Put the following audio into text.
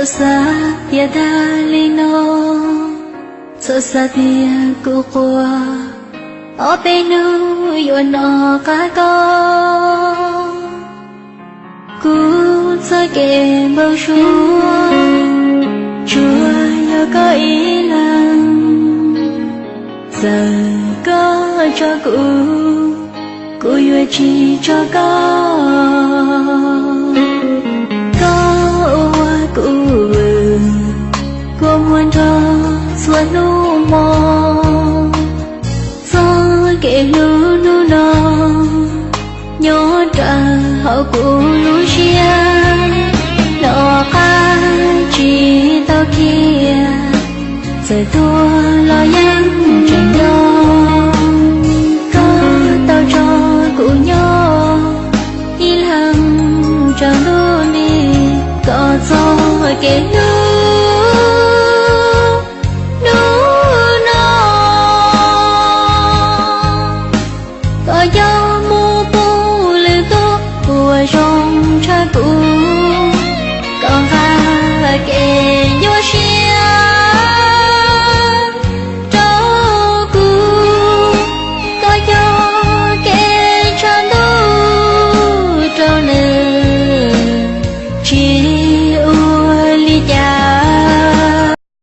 Txhob xav tias tag li no, txhob xav tias kuv quaj, ob peb hnub yuav nov qab koj. Kuv txoj kev npau suav, tsuas yog koj ib leeg. Txawm koj tso kuv, kuv yuav tsis tso koj. Koj ua kuv vwm, kua muag nrog txhua hnub hmo. Txoj kev hlub hnub no, nyob rawv hauv kuv lub siab, nov qab tsis tau kiag, txawm tuag los yeej tseem nco. Koj tau tso kuv nyob ib leeg rau ntuj ni, kom txoj kev hlub